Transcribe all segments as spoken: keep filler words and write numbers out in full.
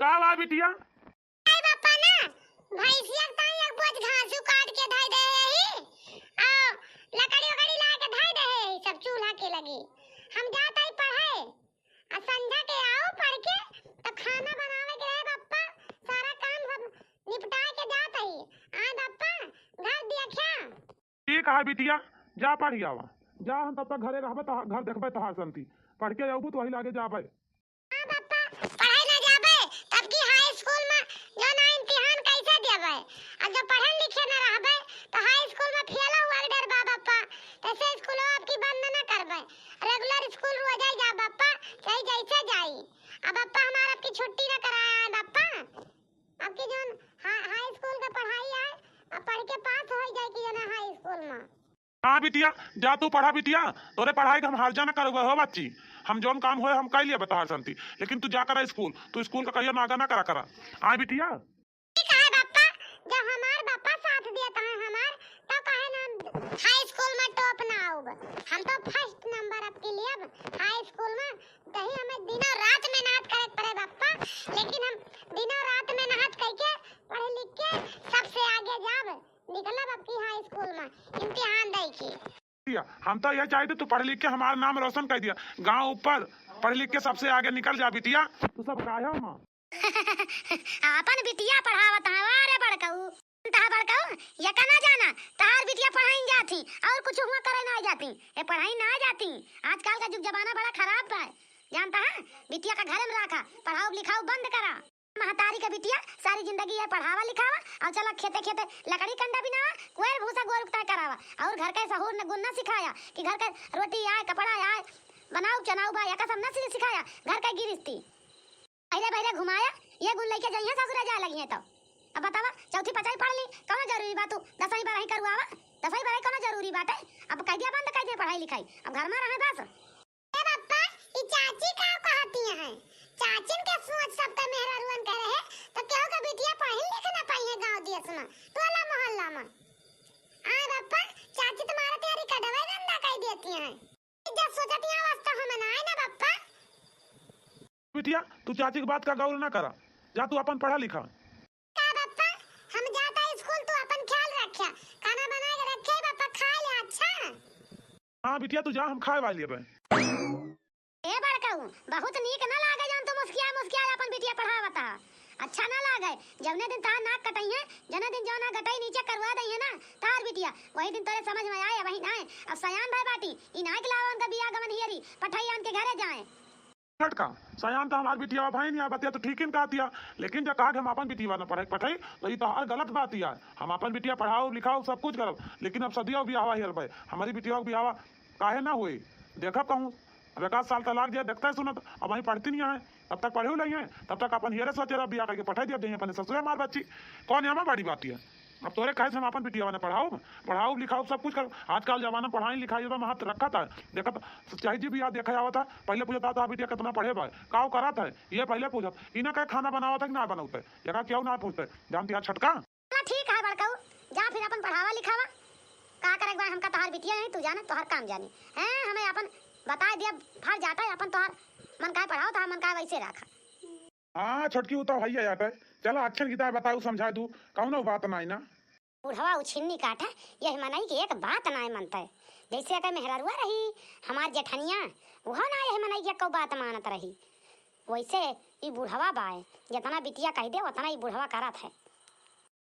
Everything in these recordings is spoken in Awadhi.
का बा बिटिया? आई बापा ना, भैंसिया के ताई एक बोझ घासू काट के धई दे ही, आ लकड़ी वकड़ी ला के धई दे ही, सब चूल्हा के लगी। हम जात आई पढ़े, आ संझा के आओ पढ़ के, तो खाना बनावे के रहे बापा, सारा काम सब निपटा के जात आई। आए बापा, घर दिया क्या? ठीक है बिटिया, जा पढ़ी आवा। जा, हम तब तक घरे रहबे, तोहार घर देखबे, तोहार संती। पढ़ के अउबू तो वही लागे जाबे। हाँ बापा, पढ़ाई ना जाबे, तब की हाई स्कूल में जो ना इम्तिहान कैसे देबे? अब जो पढ़े लिखे ना रहबे, तो हाई स्कूल में फेल हुआ के डर बा बापा। तैसे स्कूल आपकी बंद ना करबे, रेगुलर स्कूल रोज आई जा बापा, चाहे जैसे जाई। अब बापा हमार आपकी छुट्टी ना कराया है बापा। आपकी जौन हा-, हाई स्कूल का पढ़ाई आए, अब पढ़ के पास हो जाए कि जना हाई स्कूल में। हाँ बिटिया, जा तू पढ़ा बिटिया, तोरे पढ़ाई के हम हर्जा न करबे हो बच्ची। हम जौन काम होए हम कइ लिया बतार संती, लेकिन तू जा करा स्कूल, तू स्कूल का कहिया नागा ना करा करा। हाँ बिटिया। ठीक है बापा, जब हमार बापा साथ दिया था हमार, तो काहे ना हम हाई स्कूल में टॉप ना आउब। हम तो फर्स्ट नंबर अब के लिए अब हाई स्कूल में, तही हमें दिनों रात मेहनत करे के पड़े बापा, लेकिन हम दिनों रात मेहनत करके पढ़ लिख के सबसे आगे जाब। निकलब अब की हाई स्कूल में इम्तिहान दे के। बिटिया, हम तो यह चाहते तू पढ़ लिख के हमार नाम रोशन कर दिया, गांव ऊपर पढ़ लिख के सबसे आगे निकल जा बिटिया। तू सब काहे हो माँ? आपन बिटिया पढ़ावत है, अरे बड़कऊ, तहा बड़कऊ, ये का ना जाना, तहार बिटिया पढ़ाई जाती और कुछ हुआ करे ना जाती, ए पढ़ाई ना जाती। आजकल का जुग जमाना बड़ा खराब बा, जानता है? बिटिया का घरे में रखा, पढ़ाओ लिखाओ बंद करा। महतारी का बिटिया सारी जिंदगी ये पढ़ावा लिखावा और चला खेते खेते लकड़ी कंडा बिनावा, कोयल भूसा गोर उगता करावा और घर का सहूर न गुण न सिखाया कि घर का रोटी आए, कपड़ा आए, बनाऊ चनाऊ बा, या का सब न सि-, सिखाया घर का गिरस्ती। बहरे बहरे घुमाया, ये गुण लइके जइहे ससुरे जाए लगिहे तो। अब बतावा, चौथी पचाई पढ़ ली, कौनो जरूरी बा तू दसवीं बारहवीं करुआवा? दसवीं बारहवीं कौनो जरूरी बाटे? अब कह दिया बंद, कह दिया पढ़ाई लिखाई, अब घर में रहे बस। ए बप्पा, ई चाची का कहती हैं? चाचिन के सोच सब त मेहररुअन के रहे, तो केहू के बिटिया पढ़ी लिख ना पाई है गाँव देश में, टोला मोहल्ला में। आए बप्पा, चाची तुम्हारा तैयारी का दवाई धंधा कर देती हैं। इज्जत सोचती है, वास्ता हमें ना आए ना बप्पा। बिटिया, तू चाची की बात का गौर ना करा, जा तू अपन पढ़ा लिखा। का बप्पा, हम जाता स्कूल, तू अपन ख्याल रख्या, खाना बना के रखे बप्पा, खा ले, अच्छा? हाँ बिटिया, तू जा, हम खाए वाली अबे। ए बड़कऊ, बहुत नीक ना लागे जौन तू मुस्किया मुस्किया अपन बिटिया पढ़ावता। अच्छा ना लागे, जौने दिन तहार नाक कटइहे, जौने दिन जौना गटई नीचे करवा दइहे ना तहार बिटिया, वही दिन तोरे समझ में आए, वही ना आए। अब सयान भय बाटी, ई नाक लावा उनका बियाह गमन हियरी, पठाई आन के घरे जाए। छटका, सयान तो हमार बिटिया भाई नहीं, बतिया तो ठीक ही कहतिया, लेकिन जब कहा कि हम अपन बिटिया ना पढ़ाई पठाई, तो ई तो हर गलत बात ही है। हम अपन बिटिया पढ़ाओ लिखाओ सब कुछ करब, लेकिन अब सदिया बियाह हियल भाई, हमारी बिटिया बियाह काहे ना हुई? देखब कहूँ, अब एक आध साल तलाक दिया, देखते सुनत, अब वहीं पढ़ती नहीं है, तब तक पढ़े नहीं है, तब तक अपन हियरे सोचे रह, बियाह करके पठाई दिया, अपने ससुरे मार बच्ची, कौन यहाँ बड़ी बात है? अब तोरे कहे से हम अपन बिटिया ने पढ़ाओ, पढ़ाओ लिखाओ सब कुछ करो। आजकल जमाना पढ़ाई लिखाई में महत्व रखा था, देखत चाहे जी बियाह देखा जावा था, पहले पूछता था बिटिया कितना पढ़े बा, काव करत है, ये पहले पूछत, इन्हें कहे खाना बनावा था कि ना बनावते, ये का क्यों ना पूछते, जानती है छटका। चला ठीक है बड़कऊ, जा फिर अपन पढ़ावा लिखावा। का करे के बा, हमका तोहार बिटिया नहीं, तू जाने, तोहार काम जानी। हैं, हमें अपन बता दिया, फर जाता है, अपन तोहार मन काय पढ़ाओ, तोहार मन काय वैसे रखा। हाँ, छोटकी, उ तो हइये आटे। चला, अच्छन गीता बताऊ, समझा दू, कौनो बात नाई ना। बुढ़वा उछिन्नी काटे, यह मनई के एक बात नाई मनते। जैसे अगर मेहररुआ रही, हमार जेठनिया, उहो ना यह मनई के एको बात मानत रही। वैसे ई बुढ़वा बाय, जितना बिटिया कह दे, उतना ई बुढ़वा करत है।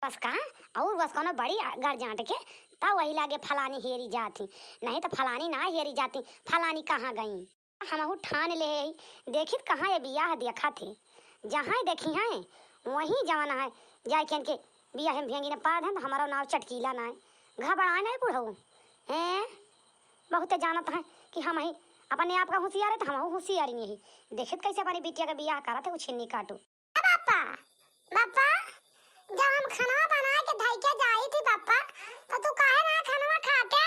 बस कहाँ, और बस कोनो बड़ी गरजांट के, तब वही लागे फलानी हेरी जाती, नहीं तो फलानी ना हेरी जाती, फलानी कहाँ गई। हमहू ठान ले हई, देखित कहाँ ये बियाह देखा थे, जहाँ देखी हैं, वहीं जवन है, जाए के इनके बियाह में भेंगी न पाद हैं, तो हमारा नाव चटकीला ना है, घबराए नहीं बुढ़ऊ, हैं, बहुत जानत हैं कि हम ही अपने आप का होशियार है, तो हमहू होशियार नहीं है। देखित कैसे हमारी बिटिया का बियाह करत है, उछिन्नी काटू। बापा, बापा, जब हम खाना बना के धई के जाई थी बापा, तो तू काहे ना खाना खा के?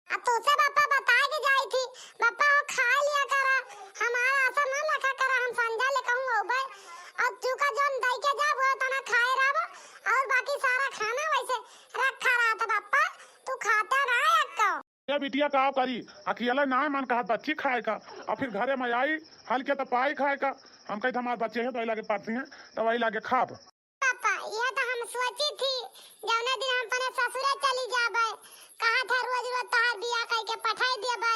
आ तोसे बापा बताए के जाई थी, बापा हो खाए लिया करा, हमारा आशा न रखा करा, हम संझा ले कहूँ होबे, और तू का जौन दई के जाब, वो तना खाए रहब, और बाकी सारा खाना वैसे रखा रहा था बापा, तू खाता ना एको। ए बिटिया का करी, अकेले ना मन कहत बच्ची खाए का, और फिर घरे में आई, हल्के तो पाई खाए का, हम कही तो हमार बच्चे हैं तो वही लागे पढ़ती हैं, तो वही लागे खाब। पापा, यह तो हम सोची थी, जौने दिन हम अपने ससुरे चली जाबे, कहा था रोज रोज तोहार बियाह कई के पठाई देबे,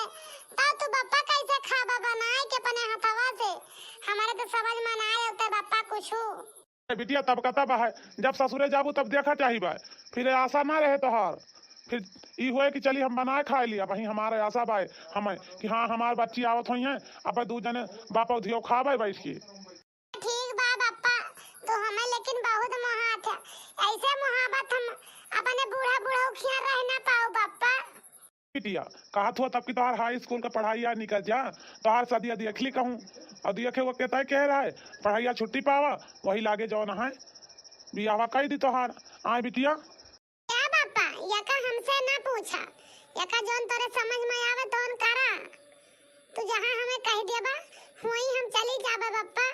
तब तू पापा कैसे खाबा बनाए के अपने हथवा से? हमारे तो समझ में ना आए होते पापा कुछू। ए बिटिया, तब का तब है, जब ससुरे जाबू तब देखा चाही बा, फिर आशा ना रहे तोहार, फिर ई होए कि चली हम बनाए खाए लिया, वही हमारे आशा बा हमें कि हाँ हमार बच्ची आवत होई हैं, अब दू जने बाप धियो खाबे बैठ के। ठीक बा बप्पा, तू हमें लेकिन बहुत मोहात है, ऐसे मोहाबत हम अपने बूढ़ा बूढ़ा उखिया रह ना पाऊ बप्पा। बिटिया, कहत हुआ तब कि तोहार हाई स्कूल का पढ़ाई आ निकल जा, तोहार सदिया देखली कहूँ, और देखे वो कहता है कह रहा है, पढ़ाई आ छुट्टी पावा, वही लागे जौन है, बियाहवा कई दी तोहार। आए बिटिया। क्या पापा, यका हमसे ना पूछा, यका जौन तोरे समझ में आवे तौन करा। तू जहाँ हमें कह देबा, वहीं हम चली जाबे बप्पा।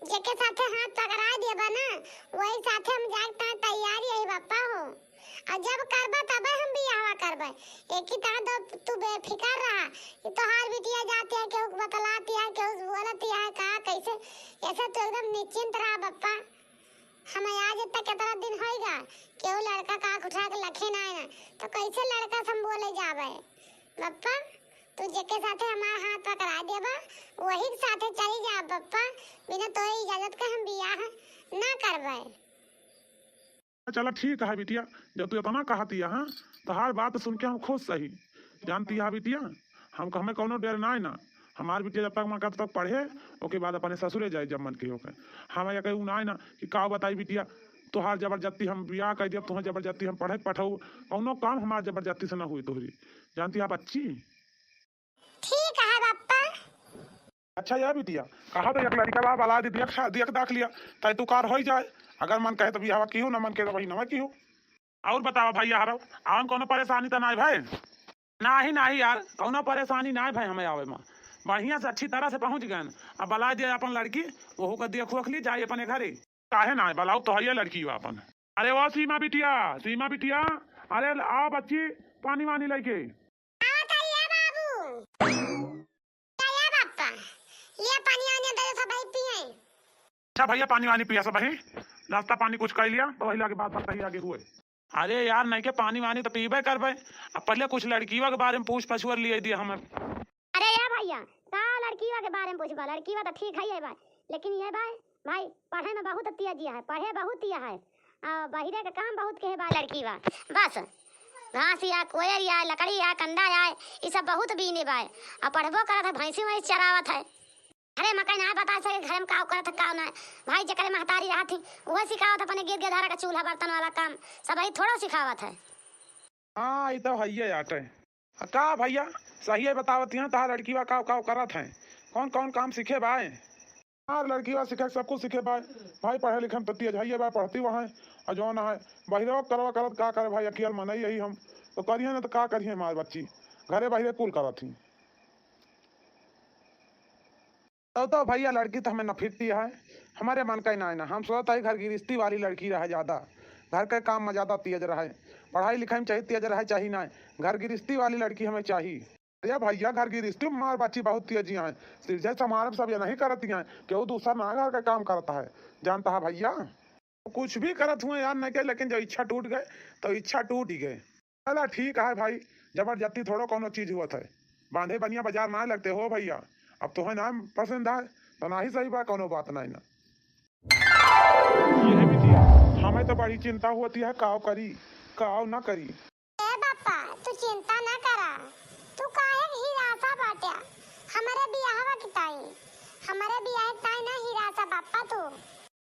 जेके साथे हाथ पकड़ा देबा ना, वही साथे हम जाए के तैयार यही बप्पा हो। और जब करबा तबे हम बियाहवा करबे। एक ही तरह दो तू बेफिकर रहा कि तोहार बिटिया जाती है, केहू बतलाती है, केहू बोलती है, का कैसे, ऐसे तू एकदम निश्चिंत रहा बप्पा। हमें आज तक कितना दिन होइगा, केहू लड़का का आँख उठा के लखे ना है, तो कैसे लड़का से हम बोले जाबे? बप्पा, तू जेके साथे हमार हाथ पकड़ा देबा, वही के साथे चली जा बप्पा, बिना तोरे इजाजत के हम बियाह ना करबे। चला ठीक है बिटिया, जब तू इतना कहती है, हाँ, तोहार बात सुन के हम खुश सही। जानती है बिटिया, हम, हमें कौनो डर ना है ना, हमार बिटिया जब तक मन करे तब तक पढ़े, ओके बाद अपने ससुरे जाए जब मन के होके। हमें या कहीं ना है ना कि का बताई बिटिया, तोहार जबरदस्ती हम बियाह कर दिया, तोहार जबरदस्ती हम पढ़े पठाऊ, कौनो काम हमार जबरदस्ती से ना हुई तोहरी। जानती है बच्ची। ठीक है बप्पा। अच्छा या बिटिया, कहा तो एक लड़का बा, बला दे, देख, देख दाख लिया, तय तू कार होई जाए, अगर मन कहे तो बियाहवा किहू, ना मन कहे तो वही नवा किहू। और बतावा भैया हरव, आवन कौनो परेशानी तो नाई भाई? नाही, नाही यार, कौनो परेशानी नाई भाई हमें आवे में। बढ़िया से अच्छी तरह से पहुँच गए। अब बला दिया अपन लड़की, वहू का देख वोख ली, जाई अपने घरे। काहे नाई, बलाऊ तो है ये लड़की बा अपन। अरे वो सीमा बिटिया, सीमा बिटिया, अरे आओ बच्ची, पानी वानी लेके। आवत है ये बाबू। या, या बापा, ये पानी आने दे सब भाई पिए। अच्छा भैया, पानी वानी पिया सब भाई, नाश्ता पानी कुछ कर लिया, तो वही लागे बात बात कही आगे हुए। अरे यार, नहीं के पानी वानी तो पीबे करबे। अब पहले कुछ लड़कियों के बारे में पूछ पछुअर लिए दिए हमें। अरे या भैया, का लड़कियों के बारे में पूछबा? लड़कियों तो ठीक है, ये बात, लेकिन ये बात भाई, पढ़े में बहुत तेजी है, पढ़े बहुत तेज है। आ, बहिरे के काम बहुत के बा लड़की बा। बस घास या, कोयर या, लकड़ी या, कंडा या, ई सब बहुत बीने बा। आ पढ़बो करत है, भैंसी वैंसी चरावत है। अरे मकई ना बता सके, घर में का करत है, का ना। भाई, जेकरे महतारी रहत ही, उहे सिखावत है, अपने गिर गिधारा का चूल्हा बर्तन वाला काम, सब ही थोड़ो सिखावत है। हाँ, ई तो हइये आटे। आ का भैया, सही है बतावत यहाँ, तहार लड़की बा का, का करत है, कौन कौन काम सीखे बाय? हमार लड़की बा सीखे, सब कुछ सीखे बाय। भाई पढ़े लिखे में तो तेज हइये बा, पढ़ती वहाँ है, और जौन है बहिरवा करवा करत का करे भाई, अखियल मनई यही हम तो करिए ना तो का करिए, हमार बच्ची घरे बहिरे कुल करत ही। तब तो भैया लड़की तो हमें नफिरती है, हमारे मन का ही ना है ना। हम सोचत है घर गिरस्ती वाली लड़की रहे ज्यादा, घर के काम में ज्यादा तेज रहे, पढ़ाई लिखाई में चाहे तेज रहे चाहे ना, घर गिरस्ती वाली लड़की हमें चाहिए। अरे भैया घर गिरस्ती में हमार बच्ची बहुत तेजी है, सिरजे समारे में सब ये नहीं करती हैं, केहू दूसरा ना घर का काम करता है, जानता है भैया। कुछ भी करत हुए यार नहीं के, लेकिन जब इच्छा टूट गए तो इच्छा टूट ही गए। चला ठीक है भाई, जबरदस्ती थोड़ो कौनो चीज हुआ था, बांधे बनिया बाजार ना लगते हो भैया। अब तोहे ना पसंद आए तो ना ही सही बा, कौनो बात नहीं ना। ये है बिटिया, हमें तो बड़ी चिंता होती है, काव करी काव ना करी। ए बापा, तू चिंता ना करा, तू काहे के हिरासा बाट्या? हमरे बियाहवा के ताई, हमरे बियाह के ताई ना हिरासा बापा तू।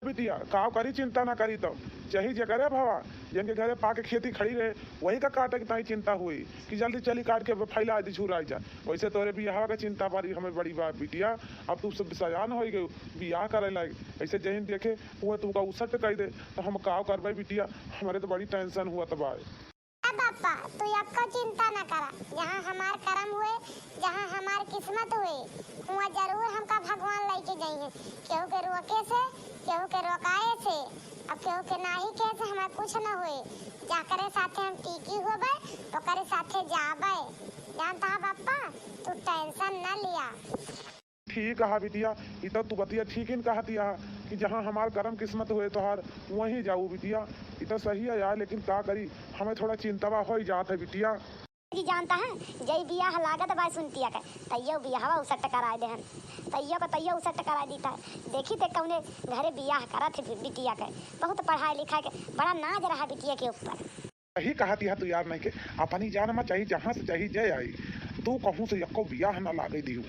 बिटिया, काव करी चिंता ना करी तो, चाही जेकरे भवा, जिनके घरे पाके खेती खड़ी रहे, वही का काटे के ताई चिंता हुई कि जल्दी चली काट के फैला दी छुराई जा। वैसे तोरे बियाहवा के चिंता बड़ी हमें बड़ी बा बिटिया, अब तू सब सयान होई गई, बियाह करे लायक, ऐसे जहिन देखे वह तू का उसट कर दे, तो हम काव करबे बिटिया, हमारे तो बड़ी tension हुआ तबाय। ए बापा, तू एक्को चिंता न करा। जहाँ हमार करम हुए, जहाँ हमार किस्मत हुए, हुआँ जरूर हमका भगवान लइके जइहें। केहू के रोके से, केहू के रोकाए से, अब केहू के नाही कहे से हमार कुछ न हुए। जाकरे साथे हम टिकी होबे, ओकरे साथे जाबे। जानता है बापा, तू tension न लिया। ठीक कहा बिटिया, ई तो तू बतिया ठीक ही कहतिया कि जहाँ हमार करम किस्मत होए तोहार, वहीं जाऊ बिटिया। ई तो सही है यार, लेकिन का करी, हमें थोड़ा चिंतवा होइ जात है बिटिया। जी जानता है, जई बियाह लागत बा सुनतिया के, तइयो बियाहवा उसट कराए देहन, तइयो के तइयो उसट कराए दीता है। देखी ते कौने घरे बियाह करत है बि-, बिटिया के, बहुत पढ़ाई लिखाई के बड़ा नाज रहा बिटिया के ऊपर। सही कहतिया तू यार, नहीं के अपनी जान में चाही जहाँ से चाही जय आई, तू कहूँ से यक्को बियाह ना लागे दिहू।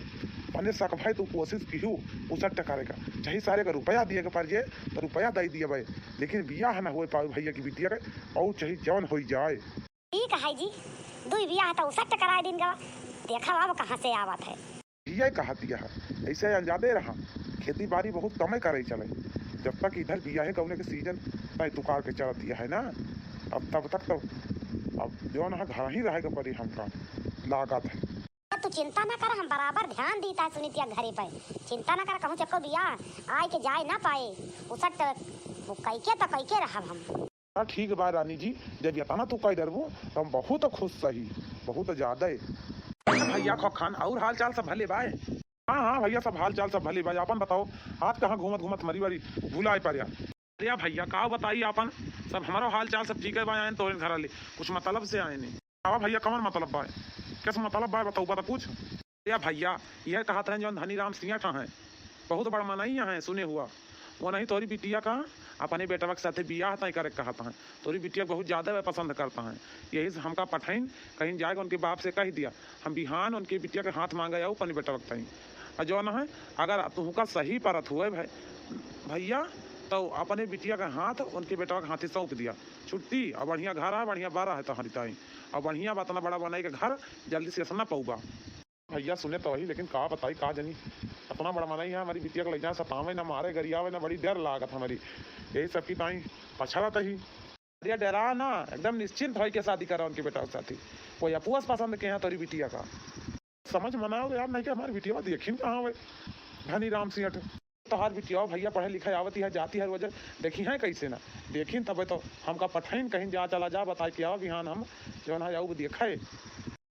अपने सक भाई तू कोशिश किहू उसट करे का, चाही सारे का रुपया दिए के पड़ जाए तो रुपया दे दिए भाई, लेकिन बियाह ना होए पावे भैया की बिटिया के, और चाही जवन होई जाए। ठीक है जी, दुई बियाह तो उसट कराए दिन गवा, देखा अब कहाँ से आवत है। ये कहतिया है, ऐसे अनजादे रहा, खेती बाड़ी बहुत कमे करे चले, जब तक इधर बियाहे गौने के सीजन तय तुकार के चलतिया है ना, अब तब तक तो अब जौन है घर ही रहे के पड़ी हमका लागत है। तू चिंता ना कर, हम बराबर ध्यान दीता है सुनीतिया घरे पे, चिंता ना कर, कहूँ चक्को बियाह आए के जाए ना पाए, उसट वो कैके तो कैके रहब हम। हाँ, ठीक बा रानी जी, जब इतना तू कह डरबू, तो हम बहुत खुश सही, बहुत ज्यादा। भैया खोखान, और हाल चाल सब भले बाय? हाँ, हाँ भैया, सब हाल चाल सब भले बाय। आपन बताओ, आज कहाँ घूमत घूमत मरी बारी भुलाए पर्या? अरे भैया, का बताई आपन, सब हमारो हाल चाल सब ठीक है बाय, आयन तोरे घर ले, कुछ मतलब से आयन। आवा भैया, कमन मतलब बाय? किस मतलब बाय बताओ, बता कुछ। या भैया, यह कहत रहे जौन धनीराम सिंह ठा हैं, बहुत बड़ मनई हैं, सुने हुआ। वो नहीं तोरी बिटिया का अपने बेटवा के साथे बियाह तय करे के कहत हैं। तोरी बिटिया के बहुत ज्यादा वह पसंद करत हैं। यही से हमका पठाइन, कहीं जाके उनके बाप से कह दिया, हम बिहान उनके बिटिया के हाथ मांगे आऊ अपने बेटवा के ताई। और जौन है, अगर तुहका सही परत हुए भाई, भैया, तो अपने बिटिया के हाथ उनके बेटवा के हाथे सौंप दिया। छुट्टी, और बढ़िया घर है, बढ़िया बारा है तोहरी ताई, और बढ़िया बा, इतना बड़ा बनई के घर जल्दी से ऐसा ना पौबा। भैया सुने तो वही, लेकिन का बताई, का जनी, इतना बड़ा मनई है, हमारी बिटिया के लइका सतावे ना, मारे गरियावे ना, बड़ी डर लागत हमारी, यही सब की ताई पछड़त ही। अरे डरा ना, एकदम निश्चिंत होई के शादी करा उनके बेटा के साथी, कोई अपुआ से पसंद के यहाँ तोरी बिटिया का। समझ मनाओ यार, नहीं कि हमारी बिटिया देखिन कहाँ हुए धनीराम सिंह। तोहार बिटिया भैया पढ़े लिखे आवती है, जाती है रोज, देखी है कैसे ना, देखिन तबे तो हमका पठाइन कहीं जा, चला जा, बताए कि आवा बिहान हम जौन है आऊ देखा है।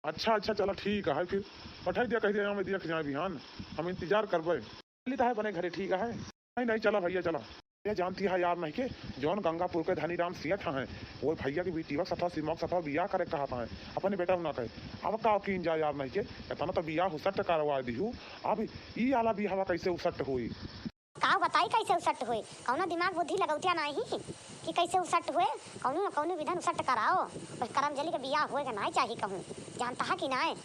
अच्छा, अच्छा, चला ठीक है, फिर पठाई दिया, कह दिया, हमें दिया कि जाए बिहान, हम इंतजार करबे। चली तो है अपने घरे, ठीक है। नहीं, नहीं, चला भैया, चला। ये जानती है यार नहीं के, जौन गंगापुर के धनीराम सियठ हैं, वो भैया की बिटिया के सथवा, सीमा के सथवा बियाह करे कहत हैं, अपने बेटा ना कहे। अब का कीन जाए यार नहीं के, इतना तो बियाह उसट करवा दिहू, अब ई आला बियाहवा कैसे उसट होई? का बताई कैसे उसट होई? कौनो दिमाग बुद्धि लगौतिया नाही कि कैसे उसट होए, कौनो न कौनो विधन उसट कराओ। बस करम जली के बियाह होए के नाही चाही कहूँ, जानता है कि नाही?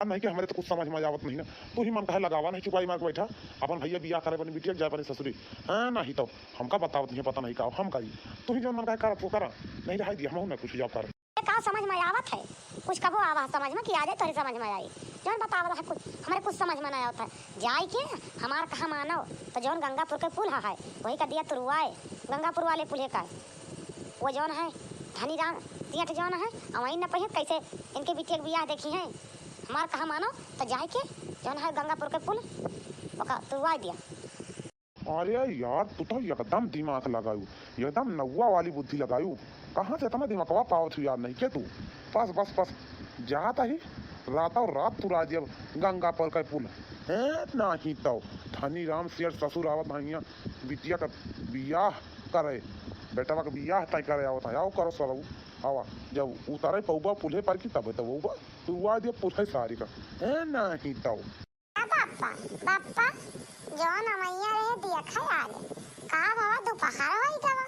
अब नहीं कि हमरे तो कुछ समझ में आवत नहीं ना, तू ही मन काहे लगावा, नहीं चुपाई मार के बैठा, अपन भैया बियाह करे, अपनी बिटिया के जाए, अपनी ससुरी। हाँ, नहीं तो हमका बतावत नहीं, पता नहीं का, हम करी, तू ही जौन मन काहे कर, तू करा, नहीं रहाई दिया, हम ना कुछ जाओ कर। ये का समझ में आवत है? कुछ कबो आवा है समझ में कि आजे तोहरे समझ में आई? जौन बतावत है कुछ, हमरे कुछ समझ में ना आवत है। जाए के हमार कहा मानो, तो जौन गंगापुर के पुल है, वही का दिया तुरुआए, गंगापुर वाले पुले का। वो जौन है, धनीराम सेठ जौन है, अवहीं न पहित कैसे इनके बिटिया के बियाह देखी हैं। हमार कहा मानो, तो जाए के जौन है गंगापुर के पुल, ओका तुरुआए दिया। अरे यार, तू तो एकदम दिमाग लगायू, एकदम नौवा वाली बुद्धि लगायू। कहाँ से इतना दिमागवा पावत हू यार, नहीं के तू? बस, बस, बस, जात ही रातों रात तुरा दिया गंगापुर का पुल। हैं, नहीं तो धनीराम सेठ ससुर आवत हैं यहाँ, बिटिया का बियाह करे, बेटवा का बियाह तय करे आवत हैं। आओ करो सरऊ, आवा, जब उतारे पौबा पुल्हे पर की तबे तो वो तुरुआ दिया पुल्हे सारी का। हैं, नहीं तो। आ बाप्पा, बाप्पा, जौन अमैया रहे देखा आले। का भवा दोपहर होई गवा,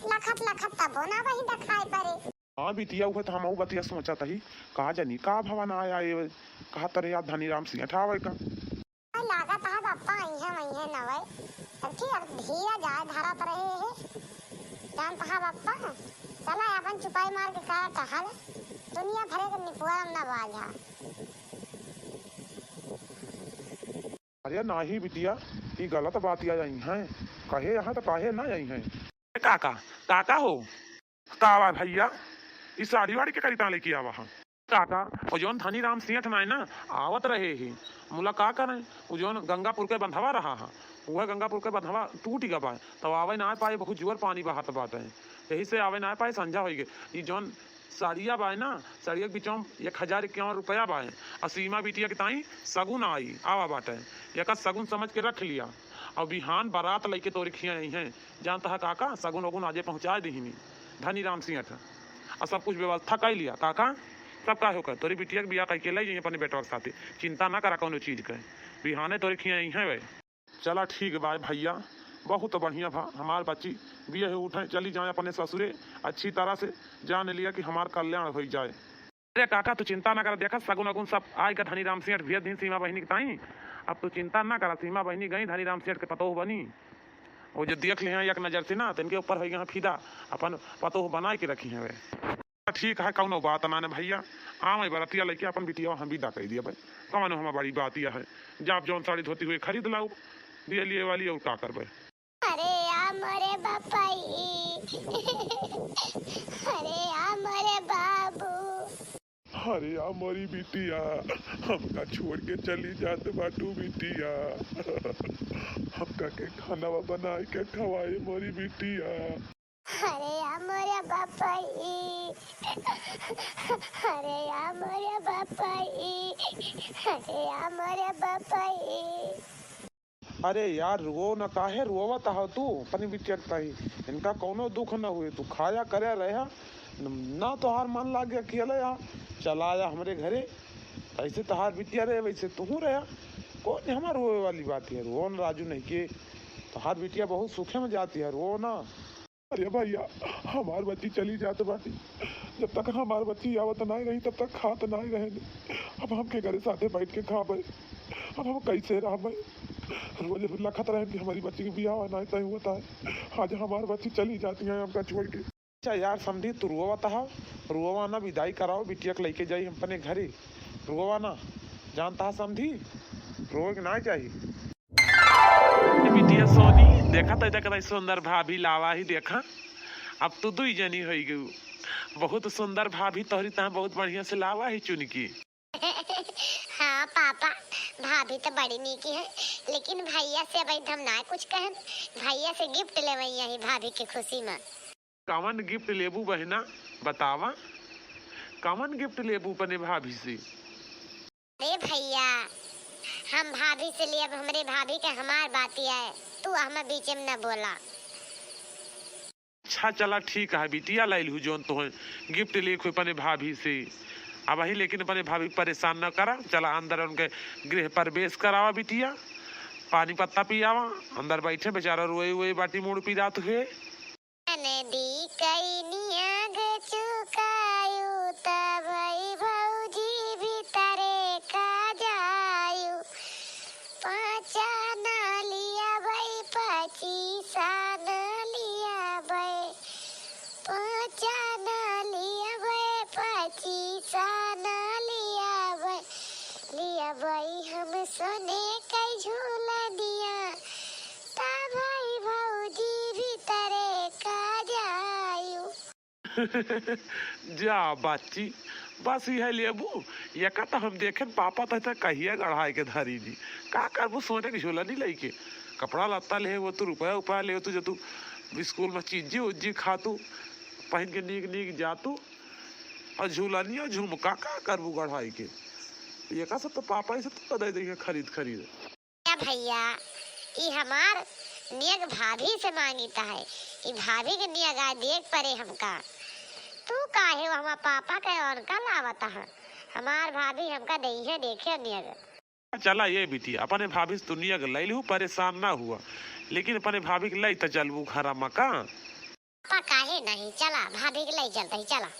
लखत लखत तबो ना वही दिखाई पड़े। हाँ बिटिया, उहे तो हमहू बतिया सोचत ही, का जनी का भवा ना आया, ये कहा तरे यार धनीराम सिंह ठावे का। ओए, लागत है बाप्पा अइहे वइहे नवै। अब ठीक, अब धीरज आए धरत रहे है। जानत है बाप्पा, चला अपन चुपाई मार के करा टहल। दुनिया भरे के निपुआ में न बाझा। अरे नाही बिटिया, ई गलत बात या आई हैं। कहे यहाँ तो काहे ना आई हैं। ए काका, काका हो। का बा भैया, ई साड़ी वाड़ी के करी ता लेके आवा हा? काका, वो जौन धनीराम सेठ ना है ना, आवत रहे ही। मुला का करें, वो जौन गंगापुर के बंधवा रहा हा, वह गंगापुर के बंधवा टूट गवा है, तो आवे ना पाए, बहुत जोर पानी बहात बाटे, यही से आवे ना पाए, संझा होई गए। ई जौन साड़िया बाय ना, साड़िया के बिचवा में एक हजार इक्यावन रुपया बाय। अउर सीमा बिटिया के ताई सगुन आई, आवा बाटे। एका सगुन समझ के रख लिया। अउर बिहान बारात लइके तोरे खिया अइहैं। जानत ह काका, सगुन वगुन आजे पहुँचाय दिहिनी धनी राम सेठ। अउर सब कुछ व्यवस्था कइ लिया काका, सब काहे होकर तोरी बिटिया के बियाह कइके लइ जइहैं अपने बेटवा के साथे। चिंता ना करा कउनो चीज के, बिहाने तोरे खिया अइहैं वे। चला ठीक बाय भइया, बहुत बढ़िया भा, हमार बच्ची बियहे उठे चली जाए अपने ससुरे। अच्छी तरह से जान लिया कि हमार कल्याण होइ जाए। अरे काका, तू चिंता ना करा, देखा सगुन अगुन सब आइके धनी राम सेठ भेज दिन सीमा बहिनी के ताई। अब तू चिंता ना करा, सीमा बहिनी गई धनी राम सेठ के पतोह बनी। वो जो देख लिहे एक नजर से ना, तो इनके ऊपर होइ गए फिदा, अपन पतोह बनाइके रखिहैं वे। ठीक है, कउनो बात ना ने भइया, आवे बरतिया लइके अपन बिटिया हम विदा कइ दिया भाई। कउनो हमार बड़ी बात यह है, जाब जउन साड़ी धोती हुए खरीद लाउब, दिए लिए वाली अउर का करबे। अरे या मोरे बापाई, अरे या मोरे बाबू। अरे या मोरी बिटिया, हमका छोड़ के चली जात बाटू बिटिया, हमका के खाना बनाए के खवाए मोरी बिटिया। अरे या मोरे बापाई, अरे या मोरे बापाई, अरे या मोरे बापाई। अरे यार, रोवा ना, काहे रोवत हो तू अपनी बिटिया के ताई? इनका कउनो दुख ना हुए, तू खाया करे रहा, ना तोहार मन लागे अकेले यहाँ, चला आया हमरे घरे। जैसे तोहार बिटिया रहे वैसे तू रहा, कौन हमार रोवे वाली बात है? रोवा ना राजू, नहीं के तोहार बिटिया बहुत सुखे में जाती है, रोवा ना। अरे भइया, हमार बच्ची चली जात बाटी, जब तक हमार बच्ची आवत नाहीं रही तब तक खात नाहीं रहे। अब हम केकरे साथे बैठ के खाबे, अब हम कैसे रहबे? रोज लखत रहे कि हमारी बच्ची के बियाह नाहीं तय होता है, आज हमार बच्ची चली जाती है हमका छोड़ के। अच्छा यार समधी, तू रोवत ह, रोवा ना, विदाई कराओ बिटिया के लइके जाई हम अपने घरे। रोवा ना, जानत ह समधी, रोवे के ना चाही। ए बिटिया सोनी, देखा त एता कतई सुंदर भाभी लावा ही, देखा। अब तू दुई जनी होई गयू। बहुत सुंदर भाभी तोहरी तहाँ बहुत बढ़िया से लावा ही चुन के। हाँ पापा, भाभी त बड़ी नीकी है, लेकिन भइया से अबहिन हम ना कुछ कहन। भइया से gift लेवई यही भाभी के खुशी में। कवन gift लेबू बहिना, बतावा, कवन gift लेबू अपने भाभी से? अरे भइया, हम भाभी से लेब, हमरे भाभी के हमार बाती है, तू हमें बीचे में न बोला। अच्छा चला ठीक है बिटिया, लाइल हूँ जौन तोहे gift लेके अपने भाभी से। अबही लेकिन अपने भाभी के परेशान न करा, चला अंदर उनके गृह प्रवेश करावा बिटिया, पानी पत्ता पियावा, अंदर बैठे बेचारा रोए हुए बाटी मूड़ पिरात हुए। नदी कई नियाग चुकायु, तब भई भौजी भीतरे का जायु। पाँचा ना लिया भई, पचीसा ना लिया भई, पाँचा ना लिया भई, पचीसा ना लिया भई, लिया भई हम सोने कई झूलनिया। ता भाई भौजी भीतरे का जायु। जा बाची, बस इहे लेबू? एका त हम देखेन पापा त कहिया गढ़ाए के धरी जी। का करबू सोने के झूलनी लइके? कपड़ा लत्ता लेहे हो तू, रुपया उपया लेहे हो तू, जब तू स्कूल में चिज्जी उज्जी खा तू, पहिन के नीक नीक जा तू, अउर झूलनी अउर झुमका का करबू गढ़ाई के? एका सब त पापा ही से तू दे दइहे खरीद खरीद। या भइया, ई हमार नियग भाभी से मांगित है। ई भाभी के नियग आय देख परे हमका। तू काहे वो हमार पापा के उनका लावत है? हमार भाभी हमका देइहे देखे नियग। चला ये बिटिया, अपने भाभी से तू नियग लइ लिहू, परेशान ना हुआ, लेकिन अपने भाभी के लइ त चलबू घरा में का? पापा काहे नहीं, चला भाभी के लइ चलत ही, चला।